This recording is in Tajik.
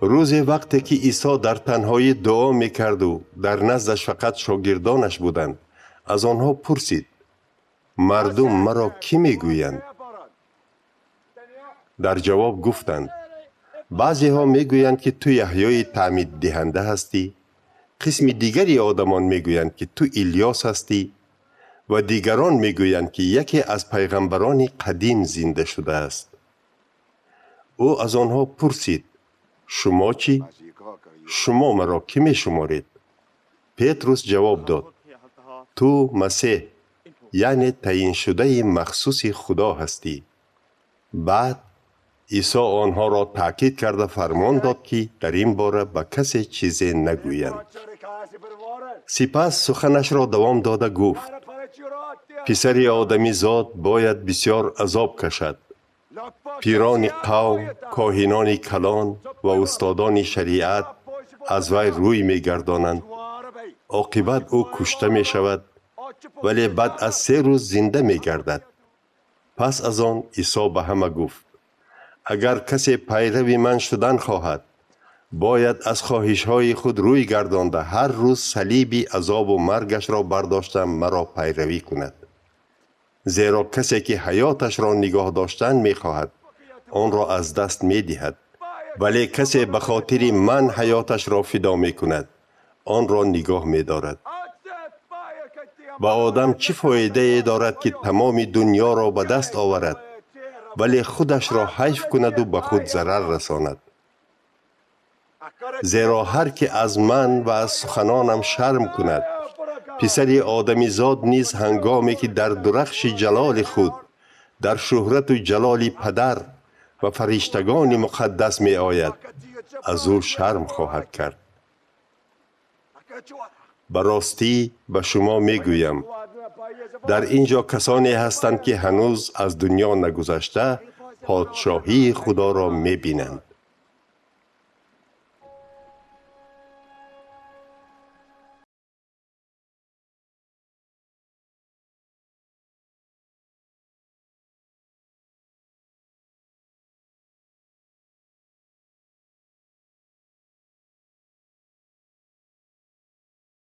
Рӯзе вақте ки Исо дар танҳоӣ дуо мекарду дар наздаш фақат шогирдонаш буданд, аз онҳо пурсид: «Мардум маро кӣ мегӯянд?» Дар ҷавоб гуфтанд: «Баъзеҳо мегӯянд, ки ту Яҳёи таъмиддиҳанда ҳастӣ, қисми дигари одамон мегӯянд, ки ту Илёс ҳастӣ, ва дигарон мегӯянд, ки яке аз пайғамбарони қадим зинда шудааст». Ӯ аз онҳо пурсид: «Шумо чӣ? Шумо маро кӣ мешуморед?» Петрус ҷавоб дод: «Ту Масеҳ, яъне таъйиншудаи махсуси Худо ҳастӣ». Баъд Исо онҳоро таъкид карда фармон дод, ки дар ин бора ба касе чизе нагӯянд. Сипас суханашро давом дода гуфт: «Писари Одамизод бояд бисёр азоб кашад, пирони қавм, коҳинони калон ва устодони шариат аз вай рӯй мегардонанд. Оқибат ӯ кушта мешавад, вале баъд аз 3 рӯз зинда мегардад». Пас аз он Исо ба ҳама гуфт: «Агар касе пайрави ман шудан хоҳад, бояд аз хоҳишҳои худ рӯй гардонда, ҳар рӯз салиби азобу маргашро бардошта, маро пайравӣ кунад. Зеро касе ки ҳаёташро нигоҳ доштан мехоҳад, онро аз даст медиҳад, вале касе ба хотири ман ҳаёташро фидо мекунад, онро нигоҳ медорад. Ба одам чӣ фоидае дорад, ки тамоми дунёро ба даст оварад, вале худашро ҳайф кунаду ба худ зарар расонад? Зеро ҳар ки аз ман ва аз суханонам шарм кунад, писари Одамизод низ ҳангоме ки дар дурахши ҷалоли худ, дар шӯҳрату ҷалоли падар ва фариштагони муқаддас меояд, аз ӯ шарм хоҳад кард. Ба ростӣ ба шумо мегӯям, дар ин ҷо касоне ҳастанд, ки ҳанӯз аз дунё нагузашта подшоҳии Худоро мебинанд».